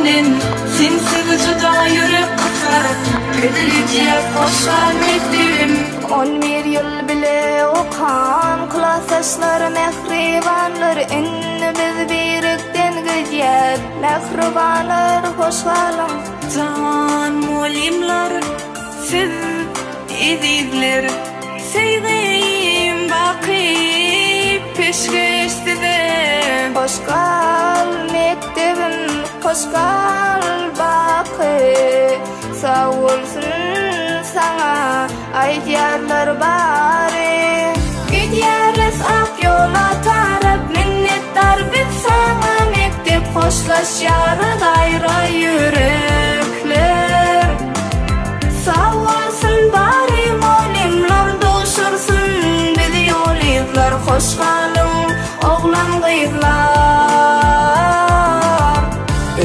menden, Sensiz juda ýürek gysar. Biz gidýäs hoş gal mekdebim. 11 ýyl bile okan klasdaşlar mähribanlar indi biz birikden gidýäs mähribanlar hoş galyň. Jan mugallymlar siz ezizler söýgim baky peşgeş size. Hoş gal mekdebim hoş gal baky sag bolsun saňa aýdýarlar bary. Gidýäris ak ýola tarap minnetdar biz saňa mekdep hoşlaşýarys aýra ýürekler. Sag bolsun bary mugallymlar duşursyn bizi ýol yzlar hoş galyň oglan gyzlar.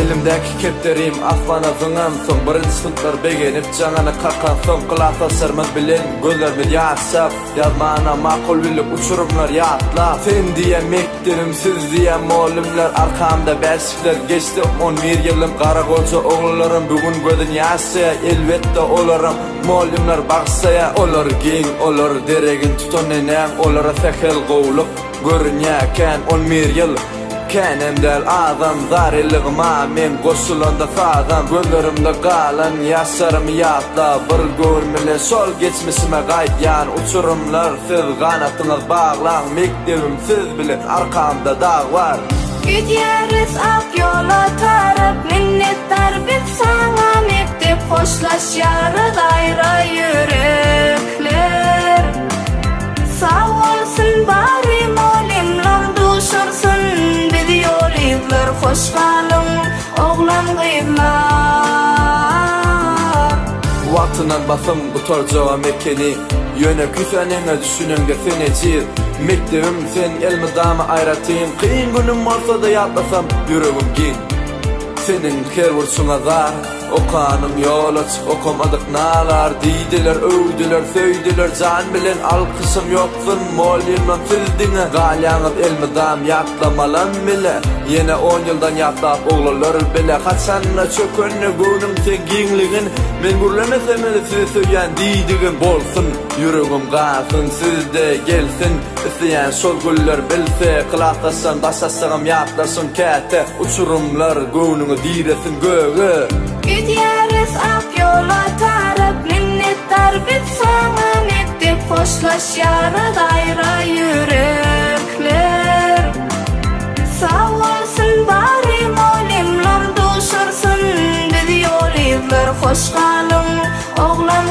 Elimdäki kepderim asmana zyňansoň, Birinji synplar begenip jaňyny kakansoň, Klasdaşlarymyz bilen gözlerimiz ýaşap, Ýazmana makul bildik uçurymlar ýatlap. Sen diýen mekdebim, siz diýen mollymlar, Arkamda bäşikler geçdi on bir ýylym. Garagolja oglanlarym bu gün gözün ýaşaýar, Elbetde olaram mollymlar bagyşlaýar. Olar giň, olar deregin tutan enäň, Olara sähel gowluk görünýär kän on bir ýyl. Känem däl azam zarylygma meň goşulanda sazam Gözlerimde galan ýaşlarymy ýatla Bir göwün bilen şol geçmişime gaýdýan Uçurymlar siz ganatyňyz baglaň Mekdebim siz bilen arkamda dag bar. Gidýäris ak ýola tarap minnetdar biz saňa mekdep hoşlaşýarys aýra ýürekler. Sag bolsun bary mugallymlar duşursyn bizi ýol yzlar hoş galyň oglan gyzlar. Wagtyndan basym gutarjagam ekeni Ýöne küsäniňe düşüneňde sen ejiz Mekdebim sen elmydama aýratyn Kyn günüm bolsada ýatlasam ýüregim giň Seniň her burçuňa zar Okanyň ýol açyk okamadyk nalar Diýdiler öwdüler söýdüler jan bilen Alkyşym ýoksun mollymam siz diňe Galýaňyz elmydam ýatlamalam bile Ýene on ýyldan ýatlap oglanlar bile Haçanda çökende göwnüm seň giňligin Men gürlemesemede sizi söýýän diýdigim Bolsun ýüregim gansyn sizde gelsin Isleýän şol güller bilse Klasdaşdan daşlaşsagam ýatlaşyň käte Uçurymlar göwnüňi diresin göge. Gidýäris ak ýola tarap minnetdar biz saňa mekdep hoşlaşýarys aýra ýürekler. Sag bolsun bary mugallymlar duşursyn bizi ýol yzlar hoş galyň oglan.